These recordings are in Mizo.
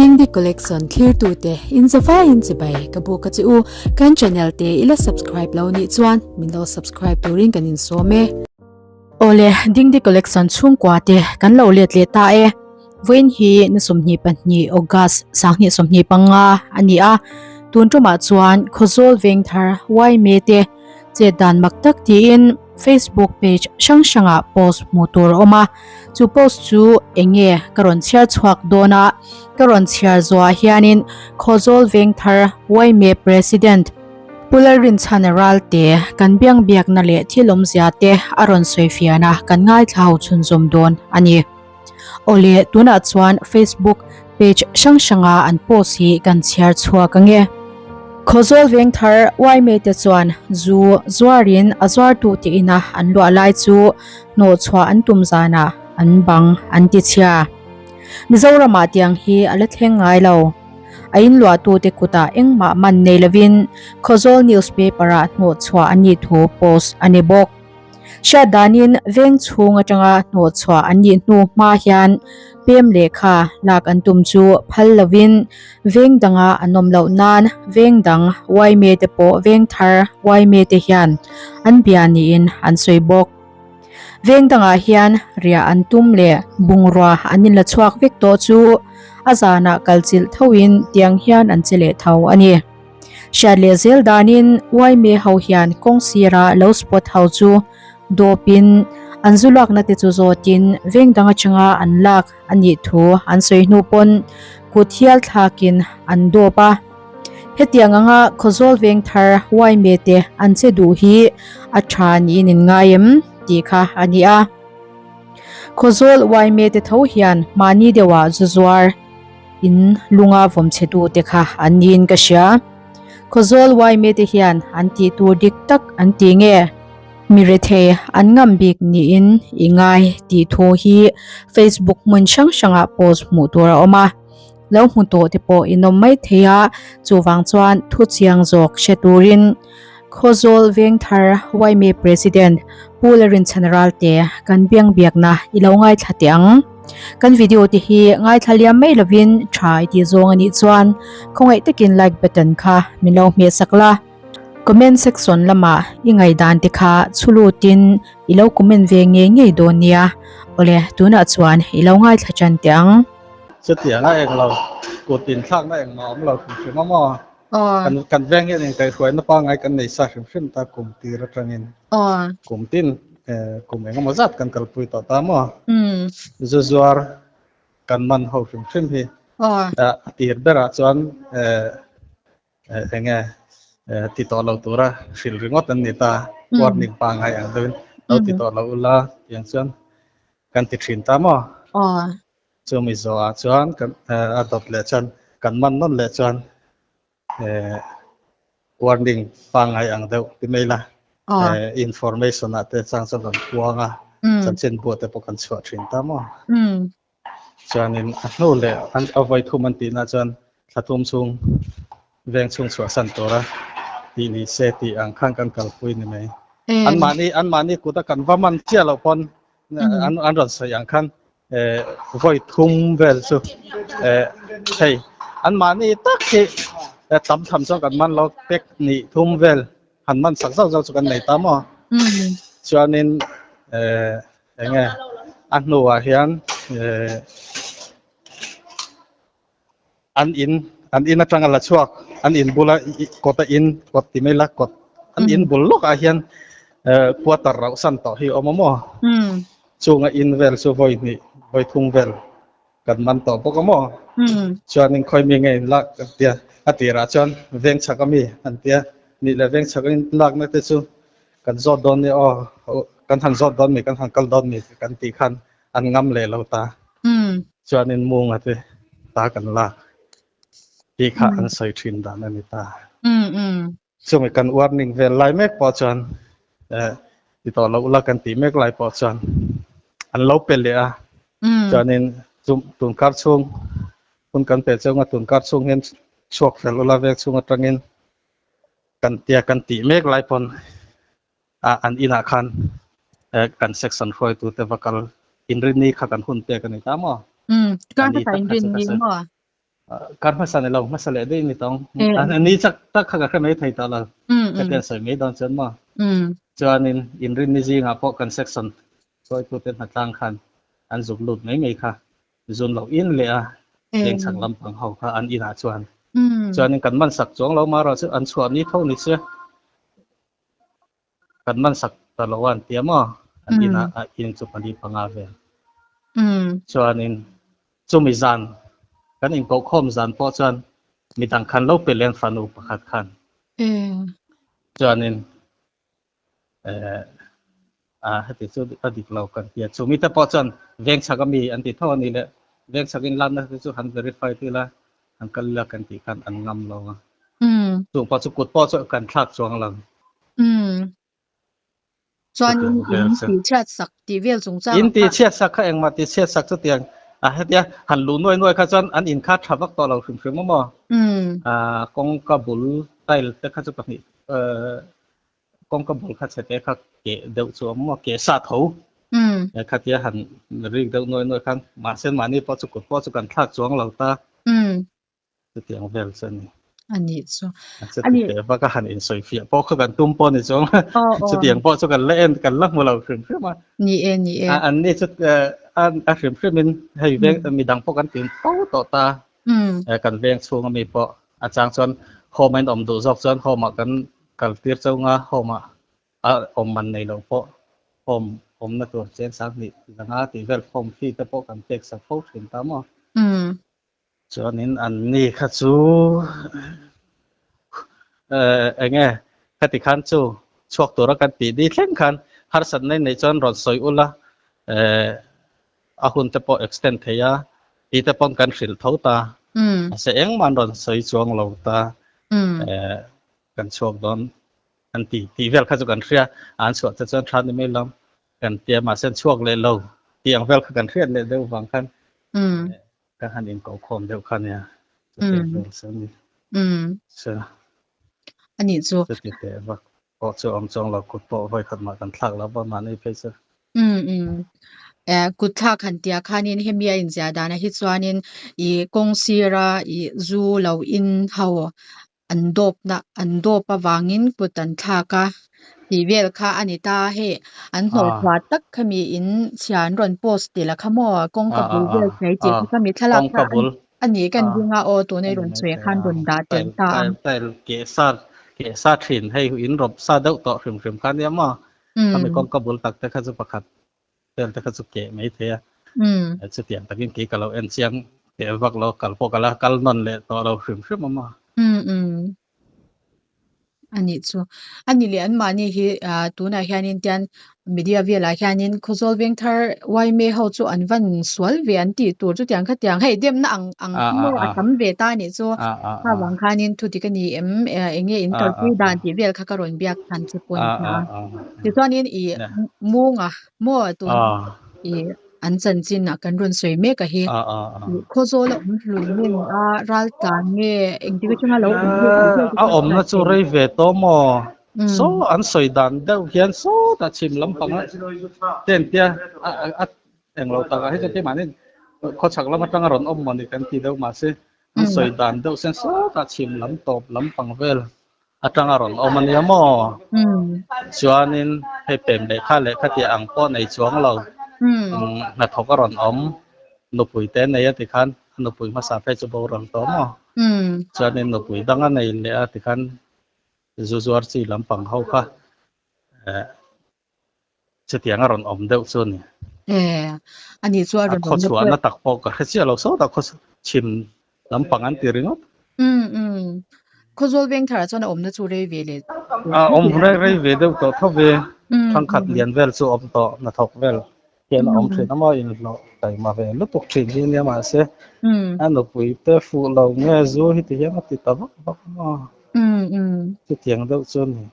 Dingdi Collection thlirtute in zavaiin chibai ka buk a che u. Kan channel te i la subscribe lo nih chuan min lo subscribe turin kan insawm e. Awle, Dingdi Collection chhungkua te kan lo let leh ta e. Vawiin hi ni 22 August 2025 a ni a, tun tumah chuan Khawzawl Vengthar Yma te chet dan mak tak tiin Facebook page hrang hrangah post hmuh tur a awm a, chu post chu eng nge ka rawn chhiar chhuak dawn a, ka rawn chhiar zuah hianin Khawzawl Vengthar Yma President Pu Lalrinchhana Ralte kan biang biakna leh thil awmzia te a rawn sawi fian a, kan ngaithla ho chhunzawm dawn a ni. Awle, tunah chuan Facebook page hrang hranga an post hi kan chhiar chhuak ange. Khawzawl Vengthar yma te chuan zu zuarin a zuartu te ina an luah lai chu hnawhchhuah an tum zanah an bang an ti chhia. Mizoramah tiang hi a la thleng ngai lo. A inluahtute kutah engmah man nei lovin Khawzawl newspaper-ah hnawhchhuah a nih thu post a ni bawk. Hriat danin veng chhung atanga hnawhchhuah an nih hnu hma hian pem lehkha lak an tum chu phal lovin veng danga an awm loh nan veng dang yma te pawh veng thar yma te hian an bia niin an sawi bawk. Veng dangah hian riah an tum leh bungrua an inla chhuak vek tawh chu a zanah kalchilh thoin tiang hian an che leh tho a ni. Hriat leh zel danin Uaime ho hian kawng sira lo spot ho chu dawpin an zu lakna te chu zawtin veng dang atanga an lak a nih thu an sawi hnu pawn kut hial thlakin an dawp a. Hetiang anga Khawzawl veng thar Uaime te an che duh hi a tha niin in ngai em tih kha a ni a. Khawzawl Uaime te tho hian mahni deuhah zu zuar In lunga vawm chhe tu te kha an niin ka hria. Khawzawl yma te hian an tih tur dik tak an ti nge? Mi rethei an ngam bik niin i ngai tih thu hi Facebook hmun hrang hrangah post hmuh tur a awm a. Lo hmu tawh te pawh in awm mai thei a, chuvang chuan thu chiang zawk hre turin Khawzawl Vengthar yma President Pu Larinchhan Ralte kan biang biakna i lo ngaithla teh ang. Kan video te hi ngaithla liam mai lovin tha i tih zawng a nih chuan khawngaih takin like button kha min lo hmeh sak la. Comment section lamah i ngaihdan te kha chhu lutin i lo comment ve ngei ngei dawn nia. Awle tunah chuan i lo ngaithla tan teh ang. Chutiang a eng lo, kut inthlakna engmah a awm lo hrim hrim a maw? Kan kan veng hian inkaihhruaina pangngai kan nei sa hrim hrim ta kum tir atangin. Kum tin kum eng emaw zat kan kalpui tawh ta maw? Zu zuar kan man ho hrim hrim hi a tir berah chuan eng nge ti tawh lo tura hrilh ringawt an ni ta. Warning pangngai ang deuhin lo ti tawh lo ula tiang chuan kan ti thin ta maw? Chumi zawhah chuan kan a dawt leh chuan kan man nawn leh chuan warning pangngai ang deuh ti mai la information ah te chang chuan kan puang a chanchinbu te pawh kan chhuah thin ta maw. Chuanin a hnu leh a vawi thum an tihna chuan thla thum chhung veng chhung chhuahsan tura tih ni se tih ang khan kan kalpui ni mai. Anmahni anmahni kuta kan va man chiah loh pawn an an rawn sawi ang khan vawi thum vel chu hei anmahni tak hi tam tham chuan kan man lo pek hnih thum vel han man sak zauh zauh chu kan nei ta maw chuanin eng nge a hnuah hian an in an in atanga la chhuak an in bula kawt a in kawt ti mai la kawt an in bul lawkah hian eh quarter rauh san tawh hi a awm a maw chunga in vel chu vawi hnih vawi thum vel kan man tawh bawk a maw chuanin khawi mi nge in lak an tia a tirah chuan veng chhak ami an tia nih leh veng chhak in lakna te chu kan zawt dawn nia aw kan han zawt dawn mi kan han kal dawn mi kan tih khan an ngam leh lo ta. Chuanin munga te ta kan lak tih kha an sawi thin dan a ni ta. Chumi kan warning vel lai mek pawh chuan eh ti tawh loh ula kan tih mek lai pawh chuan an lo pe leh a. Chuanin tun kar chhung hun kan pe chunga tun kar chhung hian chhuak fel ula vek chhung atangin kan tia kan tih mek lai pawn a an inah khan kan section hruaitute va kal inrinni kha kan hun pek a ni ta maw? Umm, kar hmasa inrinni maw? Kar hmasa ni lo, hmasa leh daih ni tawng. Ni chak tak kha ka hre mai thei tawh lo. Ka tian sawi mai dawn chuan maw. Chuanin inrinni zingah pawh kan section hruaitute hnatlang khan an zuk lut mai mai kha. Zun loh in leh a leng chhak lampang ho kha an inah chuan. Chuanin kan man sak chuang lo marawh chu an chhuah ni tho ni che. Kan man sak ta lo a an ti a maw? An inah a in chu pali panga vel. Chuanin chumi zan kan inkohkhawm zan pawh chuan midang khan lo pe len fanu pakhat khan. Chuanin a heti chu a dik lo kan tia. Chumi te pawh chuan veng chhak ami an ti tho a ni le. Veng chhak in lanna te chu han verify ila han kal ila kan tih khan an ngam lo a. Chung pawh chu kut pawh chu kan thlak chuang lo. Chuan in tih chhiat sak tih vel chung chang. In tih chhiat sak kha engmah tih chhiat sak chutiang a hetia han luh nuai nuai kha chuan an in kha tha vak tawh lo hrim hrim a maw. Kawngka bul tile te kha chu pahnih kawngka bul kha chhe te kha keh deuh chu a awm a, keh sa tho. Khatia han rik deuh nuai nuai khan mahse mahni pawh chu kut pawh chu kan thlak chuang lo ta. Chutiang vel chu a ni. A nih chu. Chuti teh vak a han insawi fiah pawh kha kan tum pawh ni chuang. Chutiang pawh chu kan la en kan la hmu lo hrim hrim a. Ni e, ni e. An ni chu a hrim hrim in hei veng midang pawh kan tin fo tawh ta. Kan veng chhung ami pawh a chang chuan home a in awm duh zawk chuan home ah kan kal tir chauh nga home ah a awm man nei lo pawh home awmna tur cheng sanghnih zanga tih vel home fee te pawh kan pek sak fo thin ta maw. Chuanin anni kha chu eng nge khati khan chu chhuak tura kan tih ni thleng khan harsatna in neih chuan rawn sawi ula a hun te pawh extend thei a tih te pawn kan hrilh tho ta mahse engmah an rawn sawi chuang lo ta kan chhuak dawn an ti tih vel kha chu kan hria an chhuah te chuan tha ni mai lam kan tia mahse an chhuak leh lo tih ang vel kha kan hriat leh deuh vang khan Ka han inkoh khawm deuh kha nia. Chutiang vel chu a ni. Chu. A nih chu. Chuti teh vak pawh chu awm chuang lo kut pawh vawi khat mah kan thlak lo va mahni phei chu. Kut thlak han tia khanin hemi a inziah danah hi chuanin i kawng sira i zu lo in ho an dawp na an dawp avangin kut an thlak a tih vel kha a ni ta hei an hnawh chhuah tak khami in chhia an rawn post ti la kha maw kawngka bul vel mai tih kha khami thlalak kha a ni kan ding a aw tuna i rawn sawi khan rawn dah tel ta a. Tile keh sa keh sa thin hei in rawp sa deuh tawh hrim hrim kha nia maw khami kawngka bul tak te kha chu pakhat vel te kha chu keh mai thei a. Chutiang takin kei ka lo en chiang teh vak lo, kal pawh ka la kal nawn leh tawh lo hrim hrim awm a. A nih chu. A ni leh anmahni hi tunah hianin tian media velah hianin Khawzawl Vengthar YMA ho chu an van sual ve an tih tur chutiang khatiang hei demna ang ang maw a tam ve ta a nih chu. Kha vang khanin thu dik a ni em eng nge in kalpui dan tih vel kha ka rawn biak chhan chu pawh a ni ta a. Tichuanin i munga maw tun i an chanchin ah kan rawn sawi mek a hi. Khawzawl a awm hlun nge ni a ral tlan nge engtik atanga lo awm nge tih vel te A awmna chu rei ve tawh maw? Saw an sawi dan deuh hian sawtah chhim lampang a tent tia a englo takah hi chuan keimahni khawchhak lam atanga rawn awm maw ni kan ti deuh mahse an sawi dan deuh hian sawtah chhim lam tawp lampang vel atanga rawn awm a nia maw? Chuanin hei pem lehkha lehkha tih ang pawh nei chuang lo hnathawk a rawn awm nupui te nei a tikhan a nupui hmasa phei chu boral tawh maw? Chuanin nupui dang a nei leh a tikhan zu zuar chi lampang ho kha Chutiang a rawn awm deuh chu a ni. Eh, a ni chu a rawn awm A khawchhuahna tak pawh ka hre chiah lo sawtah khaw chhim lampang an ti ringawt. Umm umm. Khawzawl Vengthar ah chuan a awmna chu rei ve leh. A awm rei rei ve deuh tawh tho ve. Thangkhat lian vel chu awm tawh hnathawk vel hian a awm thin a maw inhlawh taima ve lutuk thin hi nia mahse a nupui te fuh lo nge zu hi ti hian a ti ta vak vak a maw. Chutiang deuh chu a ni.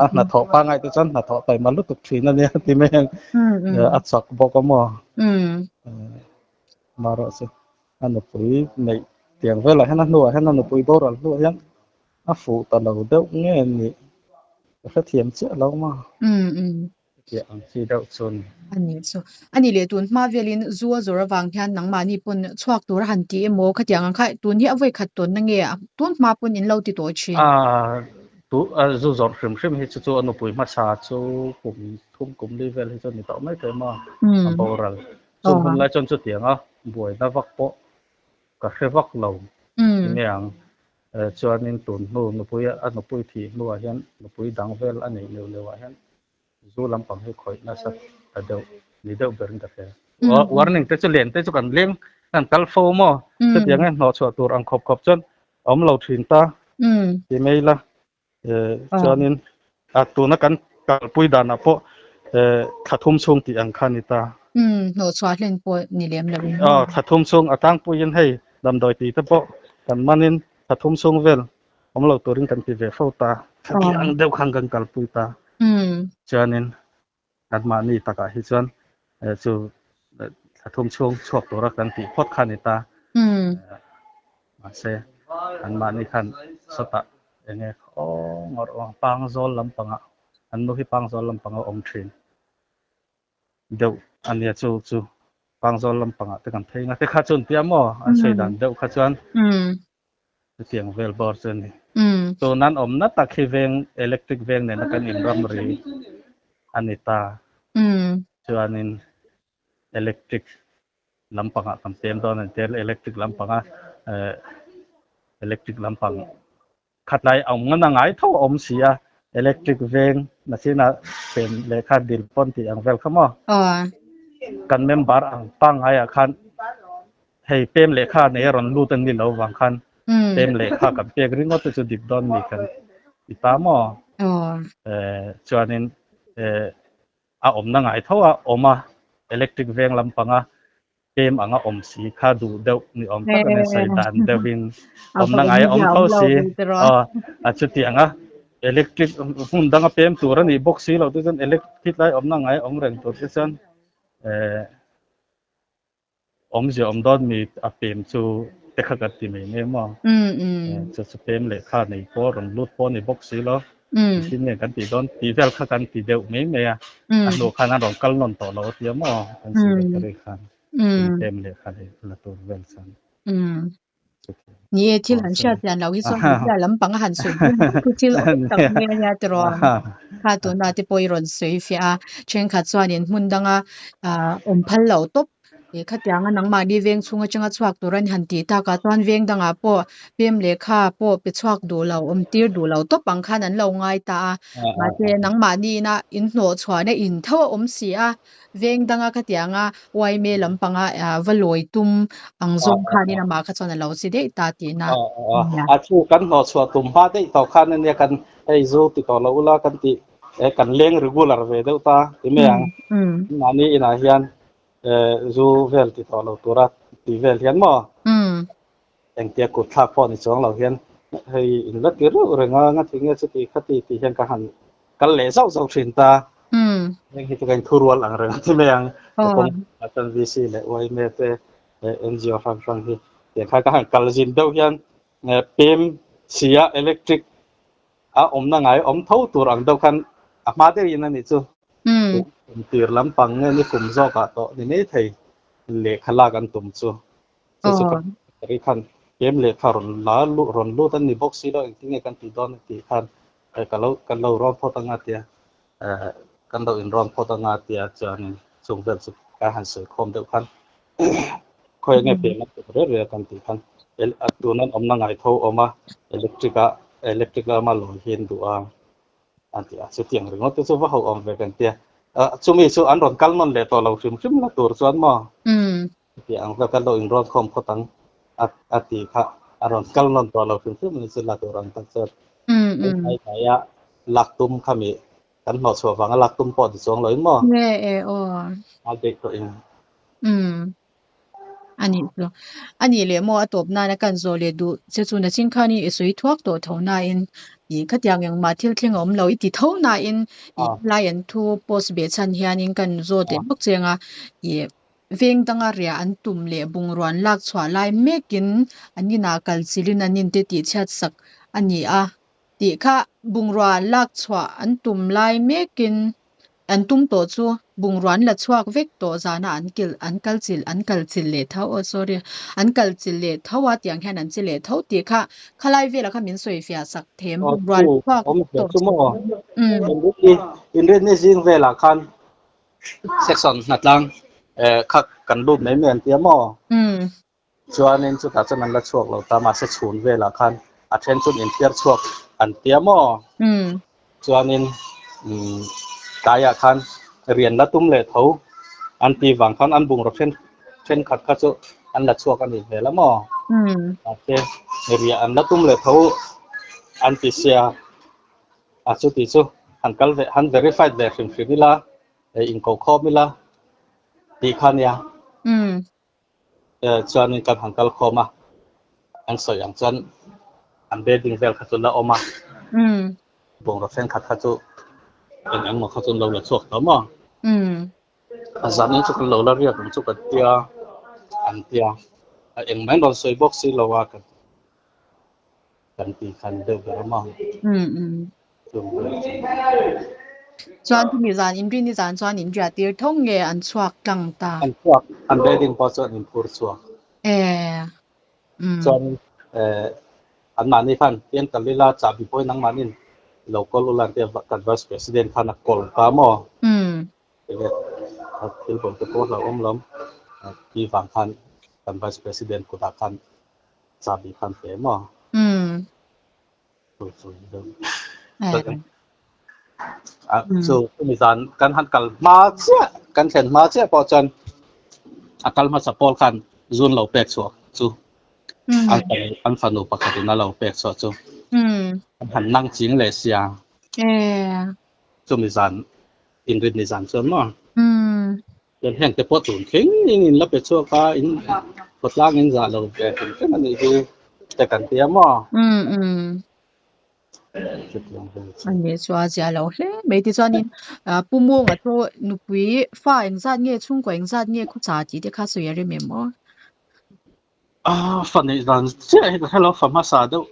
A hnathawh pangngai te chuan hnathawh taima lutuk thin a nia ti mai ang a chak bawk a maw marawh chu a nupui neih tiang velah hian a hnuah hian a nupui boral hnuah hian a fuh ta lo deuh nge nih ka hrethiam chiah lo maw. Tih ang chi deuh chu a ni. A ni chu. A ni leh tun hma velin zu a zawrh avang hian nangmahni pawn chhuak tur a han ti emaw khatiang ang kha tun hi a vawi khat tawnna nge tun hma pawn in lo ti tawh thin? A tu zu zawrh hrim hrim hi chu chu a nupui hmasa chu kum thum kum li vel hi chu a ni tawh mai thei maw a boral. Chung hun lai chuan chutiang a buaina vak pawh ka hre vak lo enge ang. Chuanin tun hnu nupui a nupui thih hnuah hian nupui dang vel a neih neuh neuhah hian zu lampang hi khawih nasa ta deuh ni deuh berin ka hria. Warning te chu len te chu kan leng kan kal fo maw chutiang e hnawhchhuah tur ang khawp khawp chuan a awm lo thin ta ti mai ila. Chuanin a tuna kan kalpui danah pawh thla thum chhung tih ang kha a ni ta. Hnawhchhuah hlen pawh ni lem lo in. Aw, thla thum chhung a tlangpuiin hei damdawi tih te pawh kan manin thla thum chhung vel awm lo turin kan ti ve fo ta. Thla tih ang deuh khan kan kalpui ta. Chuanin Anmahni takah hi chuan chu thla thum chhung chhuak tura kan tih phawt kha a ni ta. Mahse, anmahni khan sawtah eng nge aw ngawrh awng Pangzawl lampangah an nu hi Pangzawl lampanga awm thin deuh a nia chu chu Pangzawl lampangah te kan phei nga te kha chu an tia maw an sawi dan deuh kha chuan Chutiang vel bawr chu a ni. Tun an awmna tak hi veng electric veng nena kan inramri a ni ta. Chuanin electric lampangah kan pem dawn a ni tel electric lampanga electric lampang khatlai a awm ngan a ngai tho a awm si a electric veng nachina pem lehkha dil pawn tih ang vel kha maw. Kan member ang pangaiah khan Hei pem lehkha nei a rawn lut a ni lo vang khan pem lehkha kan pek ringawt te chu dik dawn ni kan ti ta maw? Chuanin a awmna ngai tho a awm a, electric veng lampanga pem anga awm si kha duh deuh ni awm tak a ni, sawi dan deuhin awmna ngai a awm tho si. Aw a chutiang a electric hmun danga pem tur a nih bawk si loh te chuan electric lai awmna ngai a awm reng tur te chuan Awmzia awm dawn mi a pem chu te kha kan ti mai mai maw? Chu chu pem lehkha nei pawh rawn lut pawh a ni bawk si lo. Mihring nge kan tih dawn tih vel kha kan ti deuh mai mai a. A hnu khan an rawn kal nawn tawh lo a tia maw? Kan secretary khan pem lehkha nei la tur vel chuan. Ni e, thil han hriat chian loh hi chuan media lampang a han sawi dawn vak chu thil awm tak mai a nia tiraw. Kha tuna te pawh i rawn sawi fiah a, thenkhat chuanin hmun danga ah awm phal loh tawp ih khatianga nangmahni veng chhung atanga chhuak tur an han tih takah chuan veng dangah pawh pem lehkha pawh pe chhuak duh lo, awm tir duh lo tawp ang khan an lo ngai ta a. Mahse nangmahni ina inhnawh chhuahna in tho a awm si a, Veng danga khatianga yma lampanga va lawi tum ang zawng khanin amah kha chuan a lo chi daih ta tihna a nia. A chu kan hnawhchhuah tum hma daih tawh khan ania kan hei zu ti tawh lo ula kan tih kan leng regular ve deuh ta ti mai ang. Mahni inah hian zu vel ti tawh lo tura tih vel hian maw? Engtia kut thlak pawh ni chuang lo hian hei in la ti reuh reng a, nga thing nge chuti khati tih hian ka han kal leh zauh zauh thin ta. Heng hi chu ka inthurual ang reng a ti mai ang. Ka kawng ah chuan VC leh yma te leh NGO hrang hrang hi tiang khan ka han kal zin deuh hian pem si a electric a awmna ngai awm tho tur ang deuh khan a hma deuhin a nih chu. Kum tir lampang nge ni kum zawkah tawh ni maithei lehkha lak an tum chu. Chu chu ka ri khan kem lehkha rawn la luh rawn lut an ni bawk si lo engtin nge kan tih dawn a tih khan ka lo kan lo rawn phawt anga tia kan lo inrawn phawt anga tia chuanin chung vel chu ka han sawi khawm deuh khan khawi nge pem a tuk reuh reuh kan tih khan tun an awmna ngai tho awm a electric a electric lama lawi hi an duh a. An ti a, chutiang ringawt te chu va ho awm ve kan tia. Chumi chu an rawn kal nawn leh tawh lo hrim hrim la tur chuan maw? Chuti ang vel kan lo inrawn khawm phawt ang a a ti kha a rawn kal nawn tawh lo hrim hrim a ni chu la tur ang tak chuan. Kan hnai hnaia lak tum kha mi kan hnawhchhuah vanga lak tum pawh ti chuang loin maw? Nge e aw. A beih tawh in. A nih chu. A nih leh maw a tawp nana kan zawh leh duh che chu nachin khanin i sawi thuak tawh tho nain ih khatiang engmah thil thleng a awm lo i ti tho nain ih helai an thu post beh chhan hianin kan zawt leh bawk cheng a ih veng danga riah an tum leh bungrua an lak chhuah lai mekin an inah kal chilhin an inte tihchhiat sak a ni a tih kha bungrua an lak chhuah an tum lai mekin. an tum tawh chu bungrua an la chhuak vek tawh zana an kilh an kal chilh an kal chilh leh tho aw sorry an kal chilh leh tho a tiang hian an che leh tho tih kha khalai velah kha min sawi fiah sak thei em bungrua an chhuak vek tawh chu maw inrinni zing velah khan section hnatlang kha kan lut mai mai an tia maw Chuanin chutah chuan an la chhuak lo ta, mahse chhun velah khan a then chuan inthiar chhuak an tia maw? Chuanin tlaiah khan rian la tum leh tho an ti vang khan an bungraw then thenkhat kha chu an la chhuak a nih hmel a maw? Mahse riah an la tum leh tho an ti sia, a chuti chu han kal ve han verified ve hrim hrim ila, inkokhawm ila tih kha nia. Chuanin kan han kal khawm a, an sawi ang chuan an building vel kha chu la awm a, bungraw thenkhat kha chu eng eng maw kha chu an lo la chhuak tawh maw? A zanin chu kan lo la riak ang chu kan tia an tia, a eng mai an rawn sawi bawk si lo a kan Kan tih khan deuh ber a maw? Chung vel chu. Chuan chumi zan inrinni zan chuan in riah tir tho nge an chhuak tlang ta? An chhuak, an building pawh chu an inphur chhuak. Chuan anmahni khan pian kal ila chahbi pawhin nangmahnin lo call ula an tia kan vice president khan a call ta maw? Enge thil bo te pawh hlauhawm lawm ti vang khan kan vice president kutah khan Chahbi khan pe maw? Chu chu deuh. Chu chumi zan kan han kal hma chiah, kan thlen hma chiah pawh chuan a kal hmasa pawl khan zun lo pek chhuak chu an fanu an fanu pakhatin a lo pek chhuah chu an han nang ching leh sia. Chumi zan inrinni zan chuan maw? Chuan heng te pawh tun thleng in in la pe chhuak a, in khawtlang in zah lo ve hrim hrim a nih hi te kan ti a maw? Chutiang vel chu. A nih chu a zia lo hle mai. Tichuanin Pu Munga chu nupui fa engzat nge chhungkaw engzat nge khawcha tih te kha sawi a rem em aw? Fa neih dan chiah hi ka hre lo, fa hmasa deuh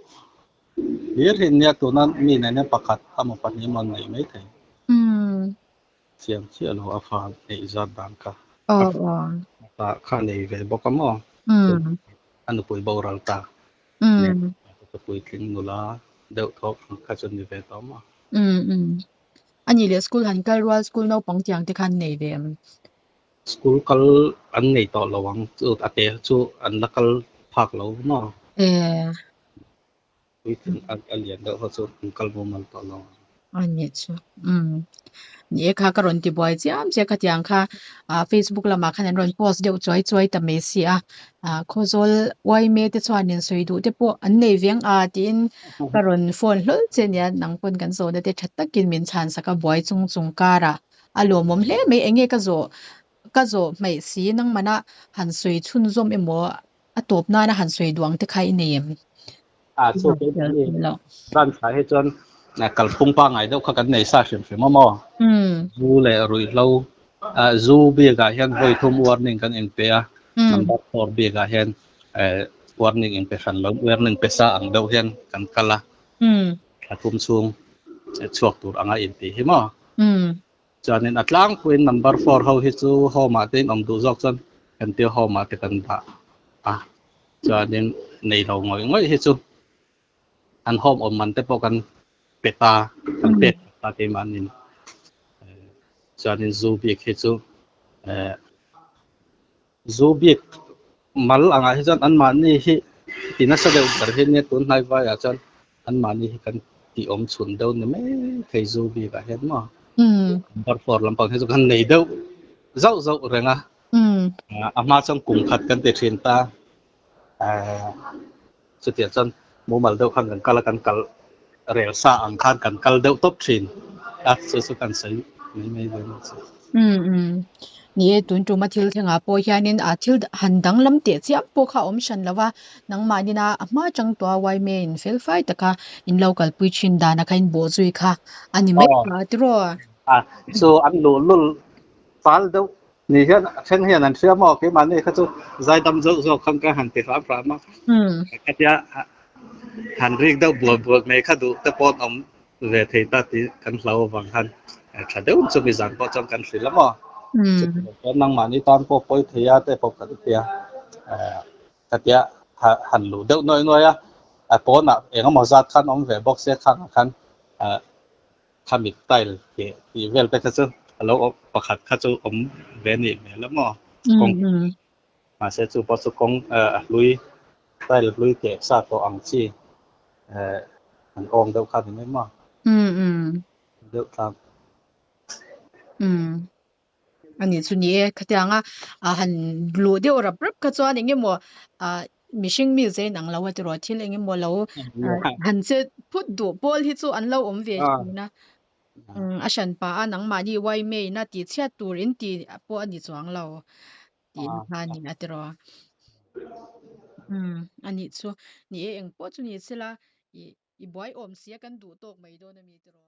hlir hi nia tuna mi nena pakhat emaw pahnih emaw an neih maithei. Chiang chiah lo a fa neih zat dan kha a kha nei ve bawk a maw? A nupui boral ta nen a puitling nula deuh thawk ang kha chu ni ve tawh maw? A nih leh school han kal rual school naupang tiang te kha an nei ve em? School kal an nei tawh lo ang chu a te chu an la kal phak lo maw? Puitling a lian deuh ho chu an kal mumal tawh lo. A nih chu. Umm. Ni e kha ka rawn ti buai chiam che khatiang kha ah Facebook lamah khan an rawn post deuh chuai chuai ta mai si a. Ah Khawzawl Uaime te chuan in sawi duh te pawh an nei veng a tiin ka rawn phone hlawl che nia nang pawn kan zawhna te tha takin min chhan sak a buai chung chung karah a lawmawm hle mai enge ka zawh ka zawh hmaih si nangmana han sawi chhunzawm emaw A tawp nana han sawi duang te kha i nei em? A chu kei mahni branch ah hi chuan kalphung pangngai deuh kha kan nei sa hrim hrim a maw? Zu leh ruihhlo zu bik ah hian vawi thum warning kan inpe a, number four bik ah hian warning inpe hran lo, warning pe sa ang deuh hian kan kal a, thla thum chhung chhuak tur anga inti hi maw? Chuanin a tlangpuiin number four ho hi chu home ah te in awm duh zawk chuan kan tia home ah te kan dah a, chuanin nei lo ngawih ngawih hi chu an home awm man te pawh kan pe ta, kan pek ta keimahnin. Chuanin zu bik hi chu eh Zu bik mal angah hi chuan anmahni hi ti nasa deuh ber hi nia tun hnai vaiah chuan anmahni hi kan ti awm chhun deuh ni mai thei zu bikah hian maw number four lampang hi chu kan nei deuh zauh zauh reng a a hma chuan kum khat kan ti thin ta chutiang chuan mumal deuh khan kan kal a kan kal rel sa ang khan kan kal deuh tawp thin a chu chu kan sawi mai mai dawn a chu. Umm umm ni e tun tuma thil thlengah pawh hianin a thil han danglam teh chiam pawh kha a awm hran lo va nangmahnin a a hma chang tua yma in fel fai taka in lo kalpui thin dana kha in bawh zui kha a ni mai a tiraw. A chu an luhlul fal deuh Ni hian a then hian an hria maw keimahni kha chu zaidam zauh zawk khan ka han ti hram hram a. Khatia han rik deuh bual bual mai kha duh te pawh an awm ve thei ta tih kan hlau avang khan tha deuh chu mi zan pawh chuan kan hrilh a maw. Chuan nangmahni tan pawh pawi thei a te pawh kan tia khatia han luh deuh nuai nuai a, a pawnah eng emaw zat khan awm ve bawk se khangah khan khami tile tih tih vel te kha chu a lo awm pakhat kha chu awm ve nih hmel a maw kawng mahse chu pawh chu kawng a hlui tile hlui keh sa tawh ang chi an awng deuh kha ni mai maw deuh tlang. Ani chu ni e, khatianga a han luh deuh rap rap kha chuan eng emaw ah mihring mi zain ang lo a tiraw thil eng emaw lo han che phut duh pawl hi chu an lo awm ve thin a. A hran pah a nangmahni uaimeiin a tih chhiat tur in tih pawh a ni chuang lo tihna kha a ni a tiraw. Umm anih chu ni e eng pawh chu ni sela ih I buai awm sia kan duh tawk mai dawn a mi tiraw?